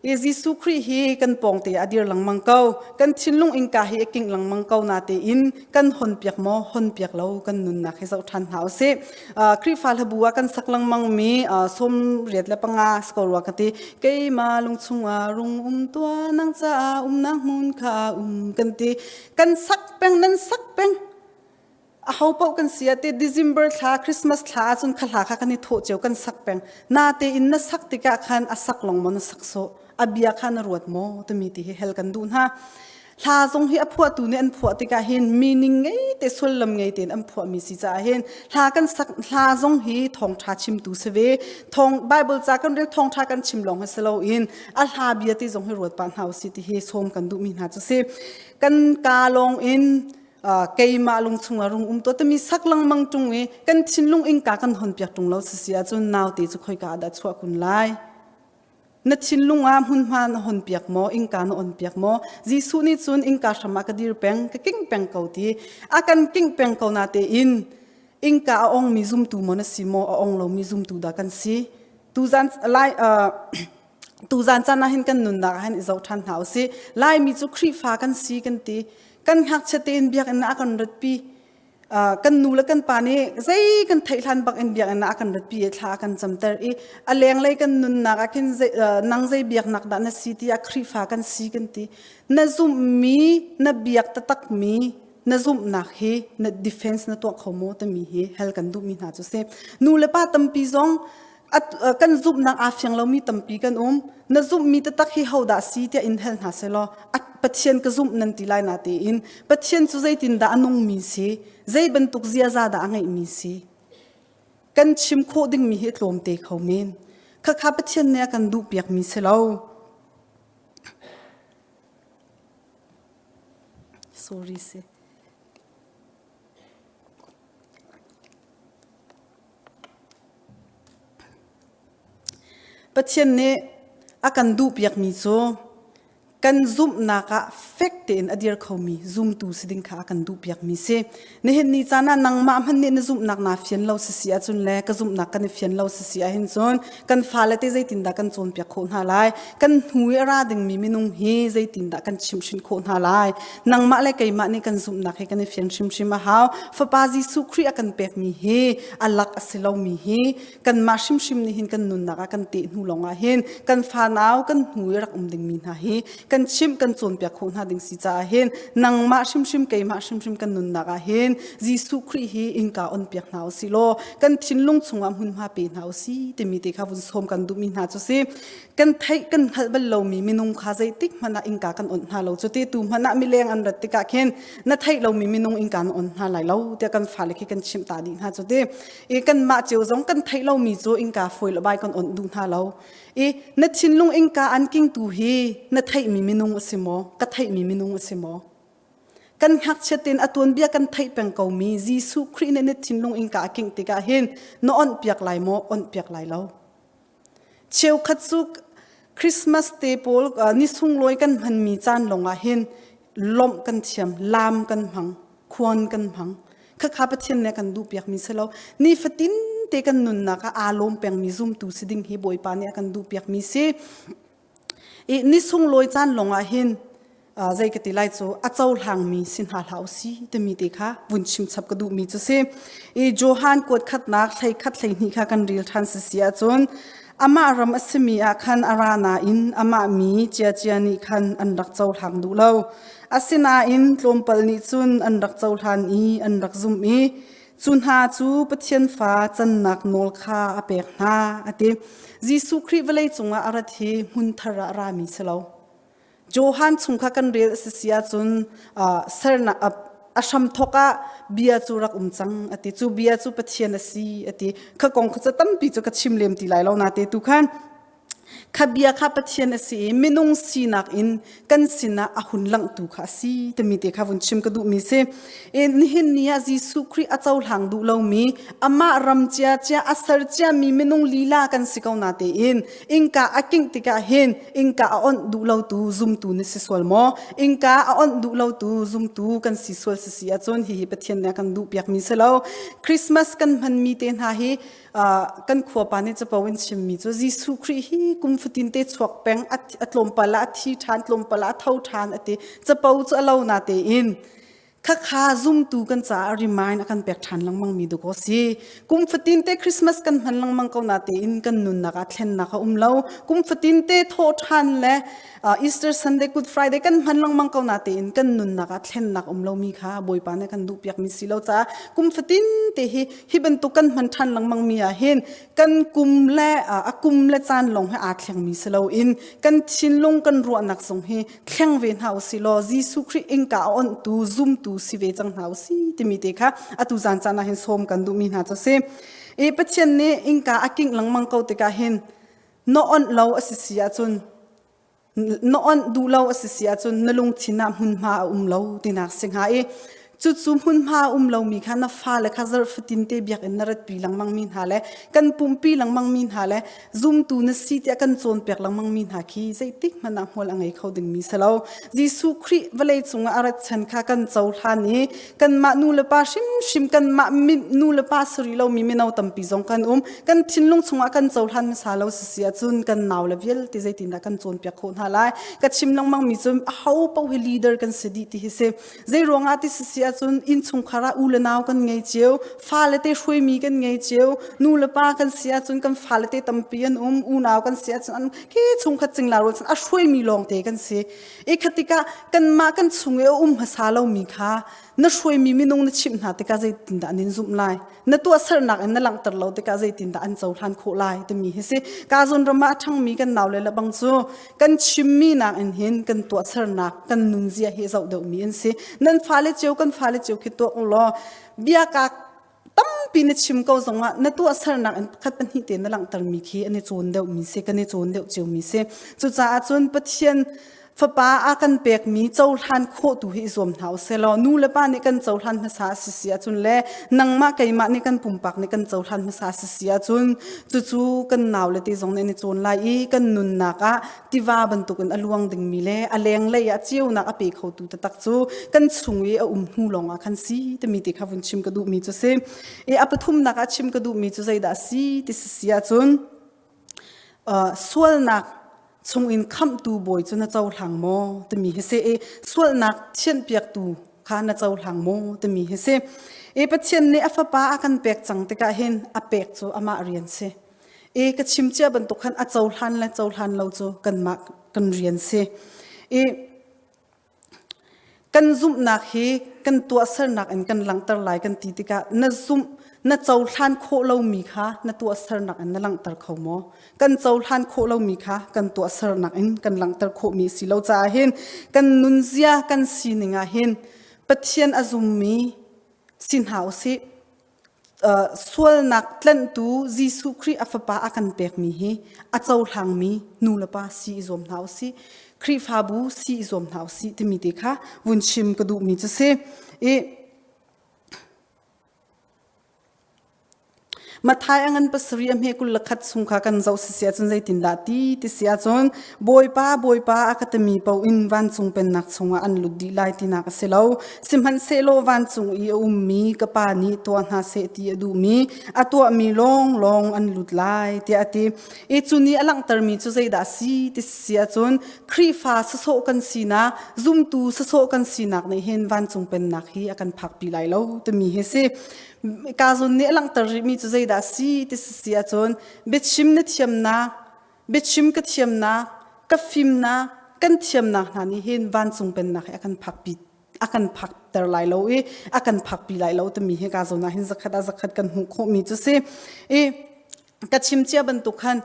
I Jesuh Khrih hi kan pawngte a dir lengmang ko. Kan thinlung innka hi a kingh lengmang ko na tein kan hon piak maw hon piak lo kan nunnak hi zoh ṭhan hna usih. Khrihfa hlabu ah kan sak lengmang mi 95 skorua ka ti. Keimah lung chungah rung um tua nang caah umnak hmun kha um kan ti. Kan sak peng nan sak peng. Aho paoh kan si ah te December thla Christmas thla ahcun kha hla kha kan i thawh cio kan sak peng. Natein na sak tikah khan a sak lawng maw na sak sawh a bia kha na ruat maw timi ti hi hel kan duh hna. Hla zong hi a phuahtu nih an phuah tikah hin meaning ngei te sullam ngei tein an phuahmi si caah hin hla kan sak hla zong hi thawngṭha chimtu si ve. Thawng Bible ca kan rel thawngṭha kan chim lawng hi si loin a hla bia ti zong hi ruat pah hna usih ti hi sawm kan duhmi hna cu si. Kan ka lawng in keimah lung chungah rung um to tami sak lengmang tung i kan thinlung innka kan hon piak tung lo sisi ahcun naute cu khoika ah dah chuah kun lai? Na thinlung ah hmunhma na hon piak maw? Innka na on piak maw? Jesuh nih cun innka hram ah ka dir peng ka king peng ko ti. A kan king peng ko na tein innka a ongmi zumtu maw na si maw? A ong lomi zumtu dah kan si? Tuzan lai tuzan caan ah hin kan nunnak ah hin i zoh ṭhan hna usih. Laimi cu Khrihfa kan si kan ti. Kan ngakchia tein biakinn ah a kan ratpi. Kan nu le kan pa nih zei kan theih hlan bak in biakinn ah a kan ratpi i thla a kan camter i a lenglei kan nunnak ah khin nang zei biaknak dah na si tiah Khrihfa kan si kan ti. Na zumhmi, na biak taktakmi, na zumhnak hi na defense na tuah kho maw timi hi hal kan duhmi hna cu si. Nu le pa tampi zong kan zumhnak aa fiang lomi tampi kan um. Na zumhmi taktak hi hodah si tiah in hal hna selaw Pathian ka zumh nan ti lai na tein Pathian cu zeitindah a nungmi si, zei bantuk ziaza dah a ngeihmi si. Kan chim khawh dingmi hi tlawmte kho men. Khakha Pathian nih a kan duhpiakmi si lo. Sorry si. Pathian nih a kan duhpiakmi cu kan zumhnak ah fek tein a dir khomi zumtu si ding kha a kan duhpiakmi si. Nihin ni caan ah nangmah hmanh nih na zumhnak naa fian lo si si ahcun le ka zumhnak kan i fian lo si si ahhin cun kan fale te zeitindah kan cawnpiak khawh hna lai? Kan hnu i a ra dingmi minung hi zeitindah kan chimhhrinh khawh hna lai? Nangmah le keimah nih kan zumhnak hi kan i fian hrimhrim a hau. Fapa Jesuh Khrih a kan pekmi hi a lak a si lomi hi kanmah hrimhrim nih hin kan nunnak ah kan teh hnu lawng ah hin kan fanau kan hnu i rak um dingmi hna hi kan chimh kan cawnpiak khawh hna ding si caah hin nangmah hrimhrim keimah hrimhrim kan nunnak ah hin Jesuh Khrih hi innka on piak hna usih law kan thinlung chungah hmunhma pe hna usih timi te kha vun sawm kan duhmi hna cu si. Kan theih kan hngalh bal lomi minung kha zeitik hmanh ah innka kan onh hna lo. Cu ti tu hmanh ah mileng an rat tikah khin na theih lomi minung innka na on hna lai lo tiah kan fale khi kan chimh ta dih hna. Cu ti i kanmah cio zong kan theih lomi cu innka fawi le bai kan onh duh hna lo. I na thinlung innka an kingtu hi na theihmi minung a si maw? Ka theihmi minung a si maw? Kan ngakchiat tein a tuanbia kan theih peng komi Jesuh Khrih nih na thinlung innka a kingh tikah hin na onh piak lai maw? Onh piak lai lo. Cheukhat cu Christmas te pawl ni sunglawi kan hmanmi caan lawngah hin lawmh kan thiam, laam kan hmang, khuan kan hmang. Khakha Pathian nih a kan duhpiakmi si lo. Nifatin te kan nunnak ah aa lawm pengmi zumtu si ding hi Bawipa nih a kan duhpiakmi si. I ni sunglawi caan lawngah hin zei ka ti lai cu a cohlangmi si hna hlah usih timi te kha vun chim chap ka duhmi cu si. I Johan kuat khatnak hlei khat hlei hnih kha kan rel ṭhan si si ahcun amah ram a simi ah khan a ra nain amah mi ciacia nih khan an rak cohlang duh lo. Asinain tlawmpal nih cun an rak cohlan i an rak zumh i cu hna cu Pathian fa cannak nawl kha a pek hna a ti. Jesuh Khrih vawlei cungah a rat hi hmun thar ah a rami si lo. Johan chung kha kan rel a si si ahcun sernak a hramthawk ah bia cu rak um cang a ti. Cu bia cu Pathian a si a ti. Kha kong kha ca tampi cu ka chim lem ti lai lo na te tu khan kha bia kha Pathian a si i minung sinak in kan sinah a hun langhtu kha a si timi te kha vun chim ka duhmi si. I nihin ni ah Jesuh Khrih a cohlang duh lomi amah ram cia cia a ser ciami minung lila kan si ko na tein Innka a kingh tikah hin innka a onh duh lotu zumtu na si sual maw? Innka a onh duh lotu zumtu kan si sual si si ahcun hihi Pathian nih a kan duhpiakmi si lo. Christmas kan hmanmi te hna hi kan khuapa nih capo in chimmi cu Jesuh Khrih hi kum fatin te chuak peng a tlawmpal ah a thi ṭhan tlawmpal ah a tho ṭhan a ti capo cu a lo na tein khakha zumtu kan caah remind a kan pek ṭhan lengmang mi dawkaw si. Kum fatin te Christmas kan hman lengmang ko na tein kan nunnak ah thlennak a um lo. Kum fatin te thawh ṭhan le Easter Sunday, Good Friday kan hman lengmang ko na tein kan nunnak ah thlennak um lomi kha Bawipa nih kan duhpiak mi si lo caah kum fatin te hi hi bantuk kan hman ṭhan lengmang mi ah hin kan kum le a kum le caan lawng he aa thleng mi si loin kan thinlung kan ruahnak zong hi thleng ve hna usih law Jesuh Khrih innka a onhtu zumtu si ve cang hna usih timi te kha atu zan caan ah hin sawm kan duhmi hna cu si. I Pathian nih innka a kingh lengmang ko tikah hin na onh lo a si si ahcun na onh duh lo a si si ahcun na lungthin ah hmunhma a um lo tinak si hnga i cucu hmunhma a um lomi kha na fale kha zarh fatin te biakinn na ratpi lengmang mi hna le kan pumpi lengmang mi hna le zumtu na si tiah kan cawnpiak lengmang mi hna khi zeitik hmanh ah hmual a ngei kho dingmi si lo. Jesuh Khrih vawlei cungah a rat chan kha kan cohlan i kanmah nu le pa hrimhrim kanmah nu le pa sari lomi mino tampi zong kan um. Kan thinlung chungah kan cohlan hmasa lo sisi ahcun kan nau le vialte zeitindah kan cawnpiak khawh hna lai. Ka chim lengmang mi cu aho paoh hi leader kan si dih ti hi si. Zei ruangah ti sisi ahcun innchungkhar ah u le nau kan ngei cio, fale te hruaimi kan ngei cio, nu le pa kan si ahcun kan fale te tampi an um, unau kan si ahcun an khi chungkhat cingla rual cun a hruaimi lawngte kan si. I khatikah kanmah kan chung i a um hmasa lomi kha na hruaimi minung na chimh hna tikah zeitindah an in zumh lai? Na tuahsernak in na langhter lo tikah zeitindah an cohlan khawh lai timi hi si. Ka zawn ram ah a ṭhangmi kan naule le bang cu kan chimmi nakin hin kan tuahsernak kan nunzia hi zoh deuhmi an si. Nan fale cio kan fale cio khi tuak u law biaka tampi na chim ko zongah na tuahsernak in pakhat pahnih te na langhtermi khi an i cawn deuhmi si kan i cawn deuh ciomi si. Cucaah cun Pathian Fapa a kan pekmi cohlan khawh tu hi i zuam hna usih law nu le pa nih kan cohlan hmasa a si si ahcun le nangmah keimah nih kan pumpak nih kan cohlan hmasa a si si ahcun cucu kan nau le te zong nih an i cawn lai i kan nunnak ah tiva bantukin a luang dingmi le a lenglei ah ceunak a pe khotu taktak cu kan chung i a um hnu lawng ah khan si timi te kha vun chim ka duhmi cu si. I a pathumnak ah chim ka duhmi cu zeidah a si ti si si ahcun sualnak chungin khamhtu bawi cu na cohlang maw timi hi si i sualnak thianhpiaktu kha na cohlang maw timi hi si. I Pathian nih a fapa a kan pek cang tikah hin a pek cu amah rian si. I ka chim cia bantuk khan a cohlan le cohlan lo cu kanmah kan rian si. I Kan zumhnak hi kan tuahsernak in kan langhter lai kan ti tikah na zumh na cohlan khawh lomi kha na tuahsernak in na langhter kho maw? Kan cohlan khawh lomi kha kan tuahsernak in kan langhter khawhmi a si lo caah hin kan nunzia kan sining ah hin Pathian a zummi si hna usih. Sualnak tlanhtu Jesuh Khrih a fapa a kan pekmi hi a cohlangmi nu le pa si i zuam hna usih. Khrihfabu si i zuam hna usih timi te kha vun chim ka duhmi cu si. I Mathai a ngan pasarih a hme 21 chung kha kan zoh si si ahcun zeitindah ti ti si ahcun Bawipa Bawipa a ka timi paoh in vancung pennak chungah an lut dih lai tinak a si lo. Sihmanhsehlaw vancung i a ummi ka Pa nih tuah hna seh ti a duhmi a tuahmi lawnglawng an lut lai tiah a ti. I cu nih a langhtermi cu zeidah a si ti si ahcun Khrihfa sasawh kan sinak, zumtu sasawh kan sinak nih hin vancung pennak hi a kan phakpi lai lo timi hi si. Ka zawn nih a langhter rihmi cu zeidah a si ti si ahcun biachim na thiamnak, biachim ka thiamnak, ka fimnak, kan thiamnak hna nih hin vancung pennak hi a kan phakpi a kan phakter lai lo i a kan phakpi lai lo timi hi ka zawn ah hin zakhat ah zakhat kan hmuh khawhmi cu si. I ka chim cia bantuk khan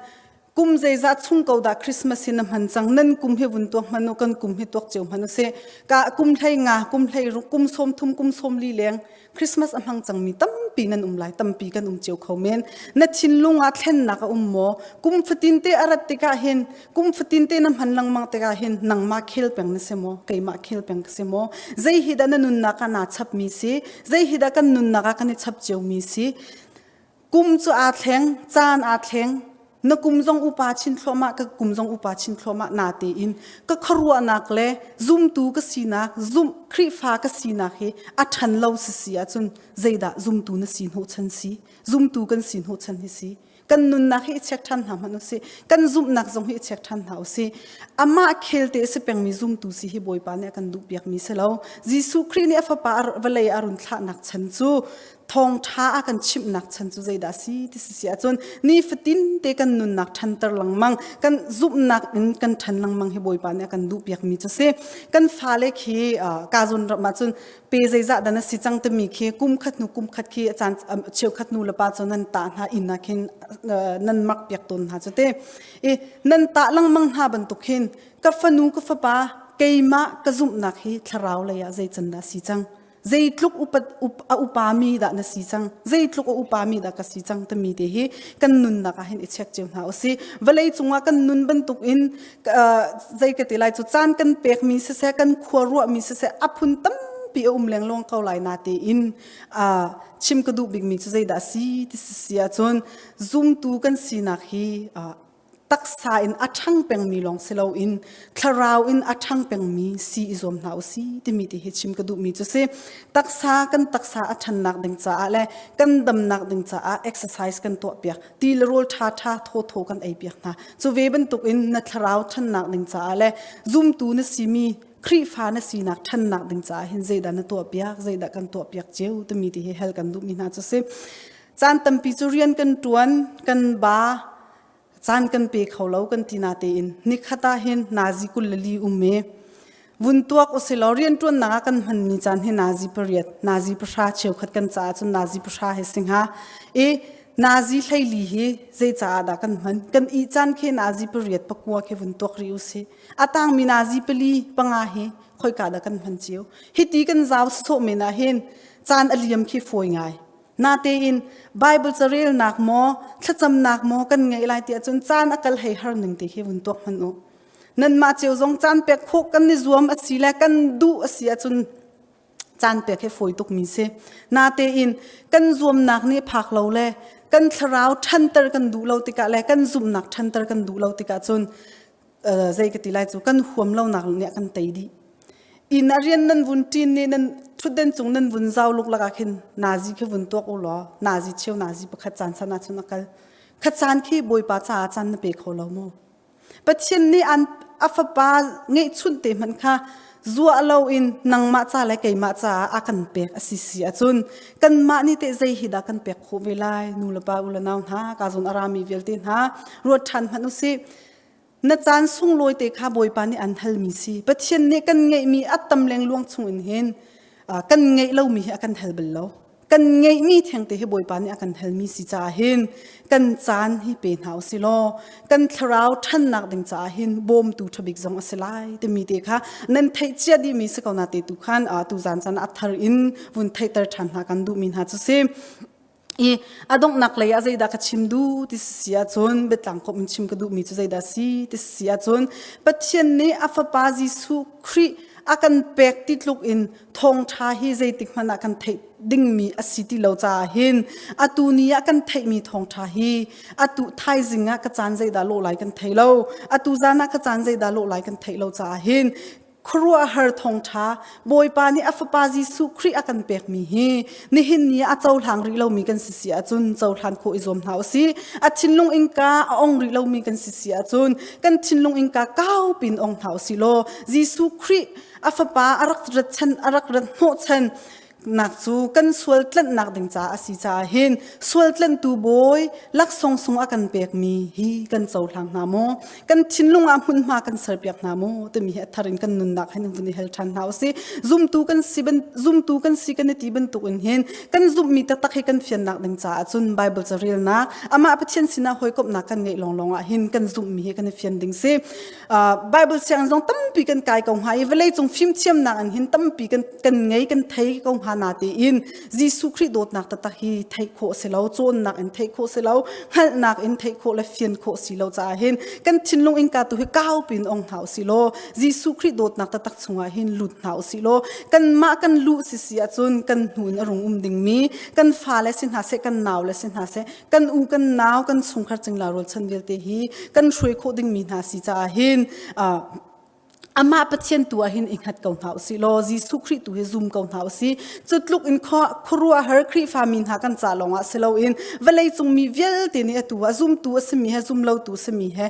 kum zeizah chung ko dah Christmas hi na hman cang nan kum hi vun tuak hman u kan kum hi tuak cio hman u si ka kum hlei nga kum hlei ruk kum sawm thum kum sawm li leng Christmas a hmang cangmi tampi nan um lai tampi kan um cio kho men na thinlung ah thlennak a um maw kum fatin te a rat tikah hin kum fatin te na hman lengmang tikah hin nangmah khel peng na si maw keimah khel peng ka si maw zei hi dah na nunnak ah naa chapmi si zei hi dah kan nunnak ah kan i chap ciomi si Kum cu aa thleng, caan aa thleng. Na kum zong upa chin thluahmah, ka kum zong upa chin thluahmah na tein ka khuaruahnak le zumtu ka sinak, zumh Khrihfa ka sinak hi a ṭhan lo si si ahcun zeidah zumtu na si hnawhchan si? Zumtu kan si hnawhchan hi si. Kan nunnak hi i check ṭhan hna hmanh usih. Kan zumhnak zong hi i check ṭhan hna usih. Amah khelte a si pengmi zumtu si hi Bawipa nih a kan duhpiakmi si lo. Jesuh Khrih nih a fapa vawlei a run thlahnak chan cu thawngṭha a kan chimhnak chan cu zeidah a si ti si si ahcun nifatin te kan nunnak ṭhanter lengmang kan zumhnak in kan ṭhan lengmang hi Bawipa nih a kan duhpiakmi cu si. Kan fale khi ka zawn ram ahcun pe zeizah dah na si cang timi khi kum khat hnu kum khat khi caan cheukhat nu le pa cu nan tah hna inn ah khin nan mak piak tawn hna cu te i nan tah lengmang hna bantuk hin ka fanu ka fapa keimah ka zumhnak hi thlarau lei ah zei can dah si cang zeitluk upat up, a upami dah na si cang zeitluk a upami dah ka si cang timi te hi kan nunnak ah hin i check cio hna usih vawlei cungah kan nun bantuk in zei ka ti lai cu caan kan pekmi siseh kan khua ruahmi siseh a phun tampi a um lengluang ko lai na tein chim ka duh bikmi cu zeidah si ti si ahcun zumtu kan sinak hi taksa in a ṭhang pengmi lawng si loin thlarau in a ṭhang pengmi si i zuam hna u si timi ti hi chim ka duhmi cu si taksa kan taksa a ṭhannak ding caah le kan damnak ding caah exercise kan tuah piak ti le rawl ṭha ṭha thaw thaw kan ei piak hna cu ve bantuk in na thlarau ṭhannak ding caah le zumtu na simi Khrihfa na sinak ṭhannak ding caah hin zeidah na tuah piak zeidah kan tuah piak cio timi ti hi hal kan duhmi hna cu si caan tampi cu rian kan ṭuan kan ba caan kan pe kho lo kan ti na tein nikhat ah hin nazi kul le li um e vun tuak usilaw rianṭuannak ah kan hmanmi caan hi nazi pariat nazi pahra cheukhat kan caah cun nazi pahra hi si hnga i nazi hleili hi zei caah dah kan hman kan i caan khi nazi pariat pakua khi vun tuak rih usih a tangmi nazi pali panga hi khoika dah kan hman cio hiti kan zau sawh men ah hin caan a liam khi fawi ngai Natein Bible carelnak maw thlacamnak maw kan ngeih lai ti ahcun caan a kal hei har ning ti khi vun tuak hmanh u. Nanmah cio zong caan pek khawh kan i zuam a si le kan duh a si ahcun caan pek hi fawi tukmi si. Natein kan zuamnak nih phak lo le kan thlarau ṭhanter kan duh lo tikah le kan zumhnak ṭhanter kan duh lo tikah cun zei ka ti lai cu kan huam lonak nih a kan tei dih. Inn a rian nan vun ṭin nih nan ṭhutden cung nan vun zau luk lakah khin nazi khi vun tuak u law nazi cheu nazi pakhat caan san ahcun a kal. Kha caan khi Bawipa caah caan na pe kho lo maw? Pathian nih an a fapa ngeihchunh te hmanh kha zuah loin nangmah ca le keimah caah a kan pek a si si ahcun kanmah nih teh zei hi dah kan pek khawh ve lai nu le pa u le nau hna ka zawn a rami vialte hna ruat ṭhan hmanh usih na caan sunglawi te kha Bawipa nih an halmi si Pathian nih kan ngeihmi a tam lengluang chung in hin kan ngeih lomi hi a kan hal bal lo kan ngeihmi thengte hi Bawipa nih a kan halmi si caah hin kan caan hi pe hna usih law kan thlarau ṭhannak ding caah hin bawmtu ṭhabik zong a si lai timi te kha nan theih cia dihmi si ko na te tu khan tu zan caan a thar in vun theihter ṭhan hna kan duhmi hna cu si i a donghnak lei ah zeidah ka chim duh ti si ahcun biatlang komh in chim ka duhmi cu zeidah si ti si ahcun Pathian nih a fapa Jesuh Khrih a kan pek ti tluk in thawngṭha hi zeitik hmanh ah kan theih dingmi a si ti lo caah hin atu ni ah kan theihmi thawngṭha hi atu thaizing ah ka caan zeidah lawh lai kan thei lo atu zan ah ka caan zeidah lawh lai kan theih lo caah hin khuaruahhar thawngṭha Bawipa nih a fapa Jesuh Khrih a kan pekmi hi nihin ni ah a cohlang rih lomi kan si si ahcun cohlan khawh i zuam hna usih a thinlung innka a ong rih lomi kan si si ahcun kan thinlung innka kau pin ong hna usih law Jesuh Khrih a fapa a rak rat chan a rak rat hnawhchan nak cu kan sual tlanhnak ding caah a si caah hin sual tlanhtu bawi laksawng sung a kan pekmi hi kan cohlang hna maw kan thinlung ah hmunhma kan serpiak hna maw timi hi a thar in kan nunnak hin vun i hel ṭhan hna usih zumtu kan si ban zumtu kan si kan i ti bantuk in hin kan zumhmi taktak hi kan fiannak ding caah cun Bible carelnak amah Pathian sinah hawikomhnak kan ngeih lawnglawng ah hin kan zumhmi hi kan i fian ding si Bible siang zong tampi kan kai ko hnga i vawlei cung fimthiamnak in hin tampi kan kan ngei kan thei ko hnga na tiin Jesuh Khrih dawtnak taktak hi theih khawh si lo cawnnak in theih khawh si lo hngalhnak in theih khawh le fian khawh si lo caah hin kan thinlung innka tu hi kau pin ong hna usih law Jesuh Khrih dawtnak taktak chungah hin lut hna usih law kanmah kan luh si si ahcun kan hnu in a rung um dingmi kan fale si hna seh kan nau le si hna seh kan u kan nau kan chungkhar cingla rualchan vialte hi kan hruai khawh dingmi hna si caah hin. Amah Pathian tu ah hin i hngat ko hna usih law Jesuh Khrih tu hi zum ko hna usih. Cu tluk in khuaruahhar Khrihfa mi hna kan ca lawngah si loin vawleicung mi vialte nih atu ah zumtu a simi he zumlotu a simi he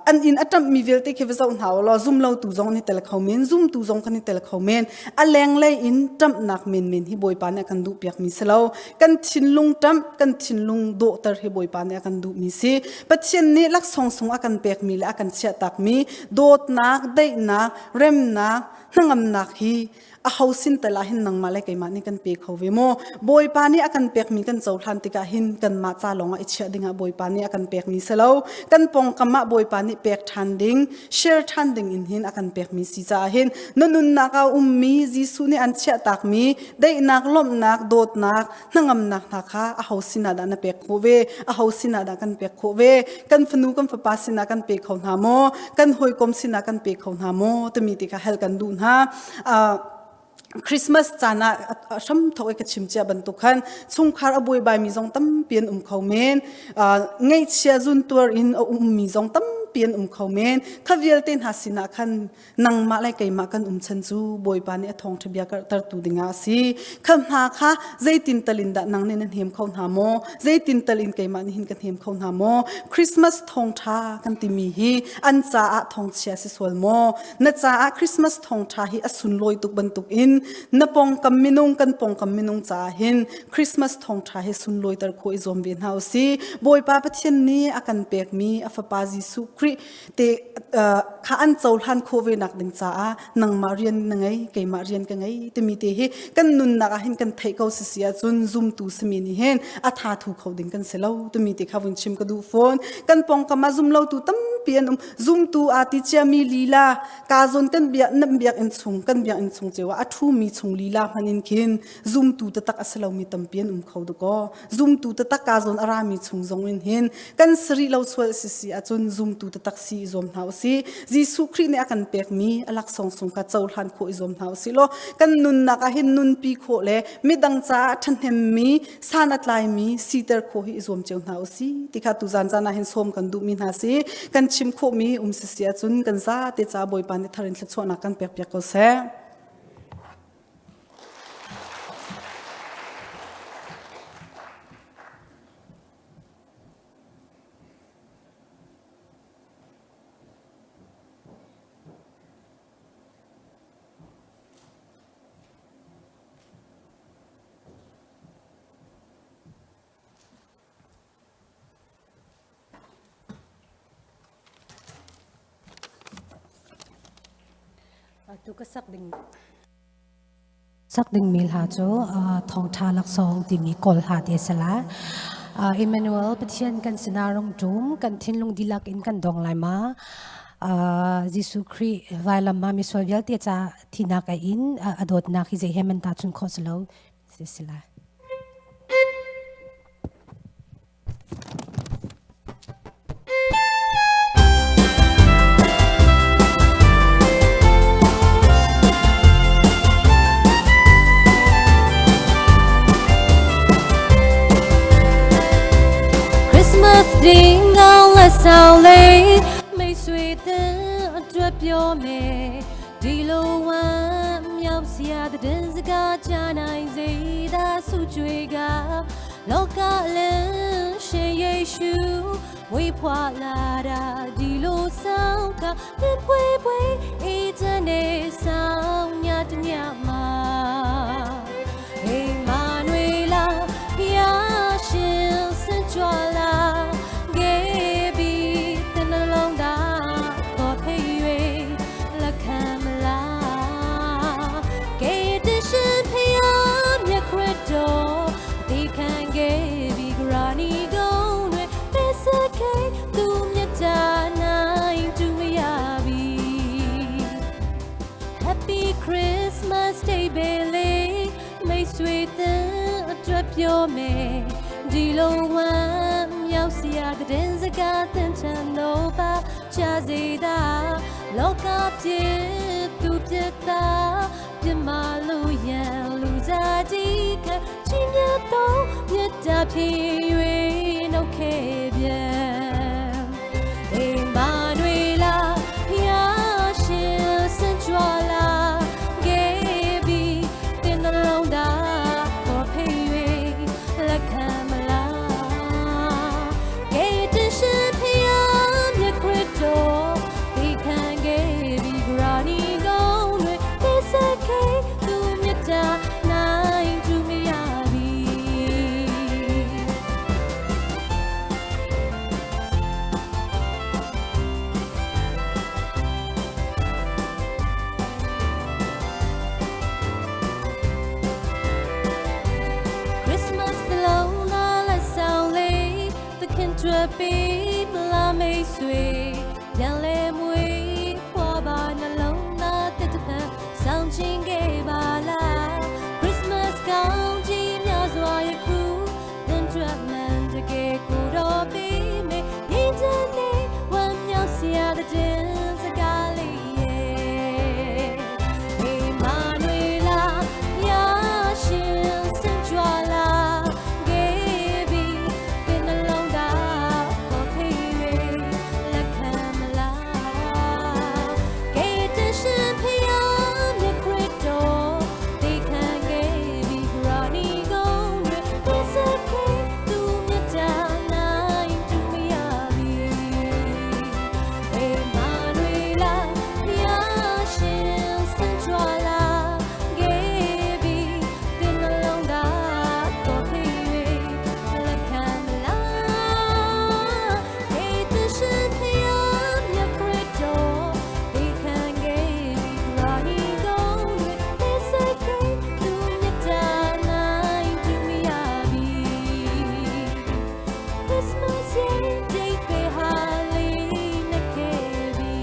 an inn a ṭamhmi vialte khi va zoh hna u law zumlotu zong an i tel kho men, zumtu zong kan i tel kho men. A lenglei in ṭamhnak menmen hi Bawipa nih a kan duhpiakmi si lo. Kan thinlung ṭamh, kan thinlung dawhter hi Bawipa nih a kan duhmi si. Pathian nih laksawng sung a kan pekmi le a kan chiahtakmi dawtnak, daihnak, remnak, hnangamnak hi a ho sin tel ah hin nangmah le keimah nih kan pe kho ve maw? Bawipa nih a kan pekmi kan cohlan tikah hin kanmah ca lawngah i chiah dingah Bawipa nih a kan pekmi si lo. Kan pawngkam ah Bawipa nih pek ṭhan ding, share ṭhan ding in hin a kan pekmi si caah hin na nunnak ah ummi Jesuh nih an chiahtakmi daihnak, lawmhnak, dawtnak, hnangamnak hna kha aho sinah dah na pek khawh ve aho sinah dah kan pek khawh ve kan fanu kan fapa sinah kan pe kho hna maw kan hawikom sinah kan pe kho hna maw timi ti kha hal kan duh hna. Christmas caan ah hram thok i ka chim cia bantuk khan chungkhar a buaibai mi zong tampi an um kho men, ngaihchia zuntuar in a ummi zong tampi an um kho men. Kha vialte hna sinah khan nangmah le keimah kan um chan cu Bawipa nih a thawngṭha bia karhtertu dingah a si. Kha hna kha zeitin tal in dah nang nih na hnem kho hna maw? Zeitin tal in keimah nih hin ka hnem kho hna maw? Christmas thawngṭha kan timi hi an caah thawngchia si sual maw? Na caah Christmas thawngṭha hi a sunlawi tuk bantuk in na pawngkam minung kan pawngkam minung caah hin Christmas thawngṭha hi sunlawiter khawh i zuam ve hna u si. Bawipa Pathian nih a kan pekmi a fapa Jesuh Khrih te kha an cohlan khawh ve nak ding caah nangmah rian na ngei keimah rian ka ngei timi te hi kan nunnak ah hin kan theih ko si si ahcun zumtu simi nih hin a tha thu kho ding kan si lo timi te kha vun chim ka duh fawn. Kan pawngkam ah zumlotu tampi an um. Zumtu aa ti ciami lila ka zawn kan biak nan biakinn chung kan biakinn chung ceu ah a ṭhumi chung lila hman in khin zumtu taktak a si lomi tampi an um kho dakaw. Zumtu taktak ka zawn a rami chung zong in hin kan sari lo sual si si ahcun zumtu taktak si i zuam hna usih. Jesuh Khrih nih a kan pekmi a laksawng sung kha cohlan khawh i zuam hna usih law kan nunnak ah hin nunpi khawh le midang caah ṭhahnemmi san a tlaimi siter khawh hi i zuam cio hna usih ti kha tuzan zan ah hin sawm kan duhmi hna si. Kan chim khawhmi um si si ahcun kan zate ca Bawipa nih thar in thluachuahnak kan pekpiak ko seh. Tu ka sak ding sak dingmi hla cu thawngṭha laksawng timi kawl hla te a si lai. Emmanuel Pathian kan sinah rung ṭum, kan thinlung dihlak in kan dong lai ma? Jesuh Khrih vailam ah misual vialte ca thinak a in a dawtnak hi zei he man tahchun khawh si lo si si lai. Christmas ding ngau le sau le mei sui te အတွက်ပြောမယ်ဒီလိုဝမ်းမြောက်စရာတဲ့စကားချနိုင်စေသာစုကြွေကလောကလင်းရှင်ယေရှုဝေဖွာလာတာဒီလိုဆောင်ကပြဖွေဖွေအေးချမ်းနေဆောင်ညတညမှာဟေမာနွေလာဖျားရှင်စင်ကြွလာခဲ့ပြီးတနှလုံးသားပေါ်ဖေး၍လက်ခံမလားကဲတရှင်ဖျားမြတ်ခရစ်တော်ဒီခံခဲ့ပြီးဂရာနီကုန်းတွေပစခဲသူမြတ်တာနိုင်တူမရပြီ Happy Christmas Day ပဲမိတ်ဆွေတဲ့အတွက်ပြောမယ်ဒီလိုဝမ်းမြောက်စရာတဲ့စကားတင်ချင်တော့ပါချစေတာလောကဖြစ်သူဖြစ်တာပြမလို့ရန်လူစားကြီးကချင်းမြတ်တော့မြတ်တာဖြစ်၍နှုတ်ခဲ့ပြန်အိမ်မတွေလာဖျားရှင် ဆက်ပြီးမလားမိတ်ဆွေပြန်လဲမွေးဖွာပါနှလုံးသားတစ်တစ်ဖန်ဆောင်ချင်းခဲ့ပါလား Christmas ကောင်းကြီးများစွာယခုသင်ကြွမှန်တကယ်ကိုတော့ပြီးမေငင်းတဲ့နေဝမ်းမြောက်စရာတဲ့စကားလေးရဲ့ Emanuela ညာရှင်စင်ကြွလာခဲ့ပြီသင်နှလုံးသားခေါ်ဖိ၍လက်ခံမလားကဲတရှင်ဖျားမြခရစ်တော်ဒီခံခဲ့ပြီဂရာနီကုန်းတွေသစခဲသူမြတ်တာနိုင်တူမရပြီ Emanuela မြရှင်စင်ကြွလာခဲ့ပြီသင်နှလုံးသားတော်ဖြစ်၍လက်ခံမလားေတရှင်ဖျားမြခရစ်တော်ဒီခံခဲ့ပြီဂရာနီကုန်းတွေသစခဲသူမြတ်တာနိုင်တူမရပြီ Christmas Day date be holly na kebi.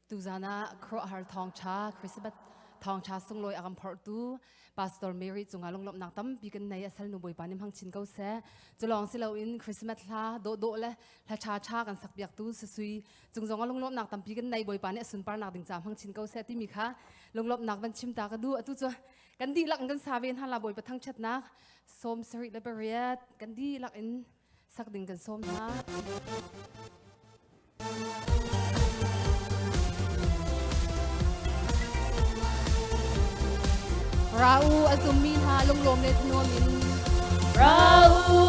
Tu zana khuaruahhar thawngṭha Christmas thawngṭha sunglawi a kan phorhtu Pastor Mary cungah lunglawmhnak tampi kan nei a salnu Bawipa nih hmang chin ko seh. Cu lawng si loin Christmas hla dawhdawh le hla ṭhaṭha kan sakpiaktu Susui cung zongah lunglawmhnak tampi kan nei Bawipa nih a sunparnak ding ca hmang chin ko seh timi kha lunglawmhnak van chim ta ka duh. Atu cu kan dihlak in kan sa ve hna la Bawipa thangṭhatnak 78 kan dihlak in sak ding kan sawm hna. Ra u a zummi hna lunglawm le thanuam in. Ra u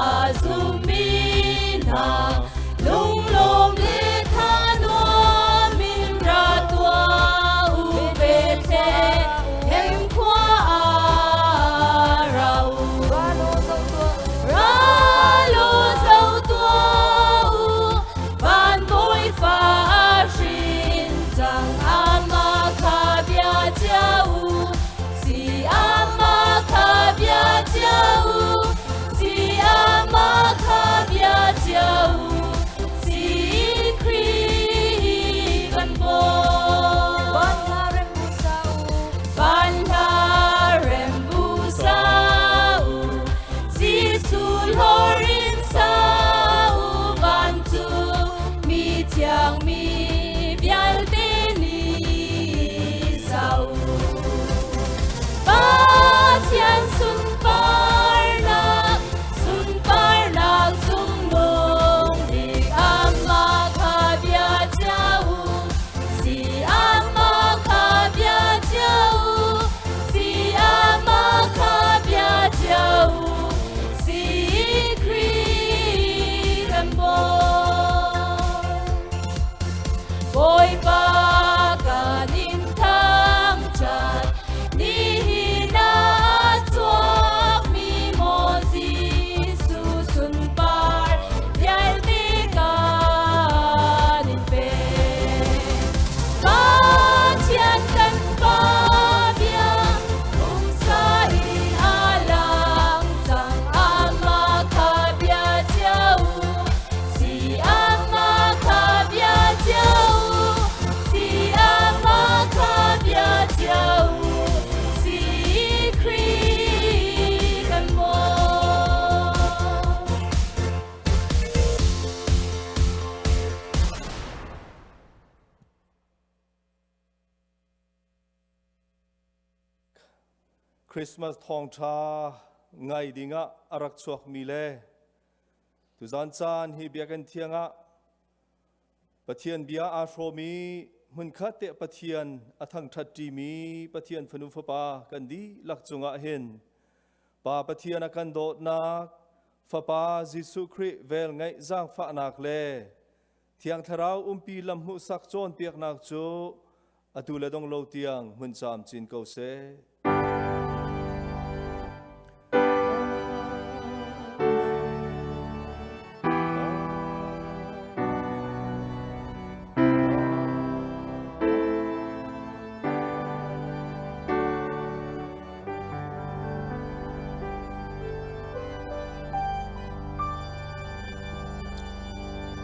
a zummi hna lunglawm le thanuam in ra tuah u Bethlehem khua ah ra u. Ra law zoh tuah u, van bawifa hrin cang amah kha bia cia u. Si amah kha bia cia u, si amah kha bia cia u, si Khrih kan Bawi. Van hla rem bu sa u, Jesuh hlawrin sa u, vancung mi thiang mi vialte nih sa u. Pathian sunparnak, sunparnak cungnung bik amah kha bia cia u. Si amah kha bia cia u, si amah kha bia cia u, si Khrih kan Bawi. Bawipa kan in thangṭhat, nihin ah chuakmi maw Jesuh sunpar vialte kan in pek. Pathian kan Pa bia pumsa in a lang cang amah kha bia cia u. Si amah kha bia cia u, si amah kha bia cia u, si Khrih kan Bawi. Christmas thawngṭha ngai dingah a rak chuakmi le tuzan caan hi biakinn thiang ah Pathian bia aa hrawmi hmunkhat te Pathian a thangṭhat ṭimi Pathian fanu fapa kan dihlak cungah hin Pa Pathian a kan dawtnak, Fapa Jesuh Khrih velngeih zaangfahnak le Thiang Thlarau umpi lam hmuhsak cawnpiaknak cu atu le dong lo tiang hmun camcin ko seh.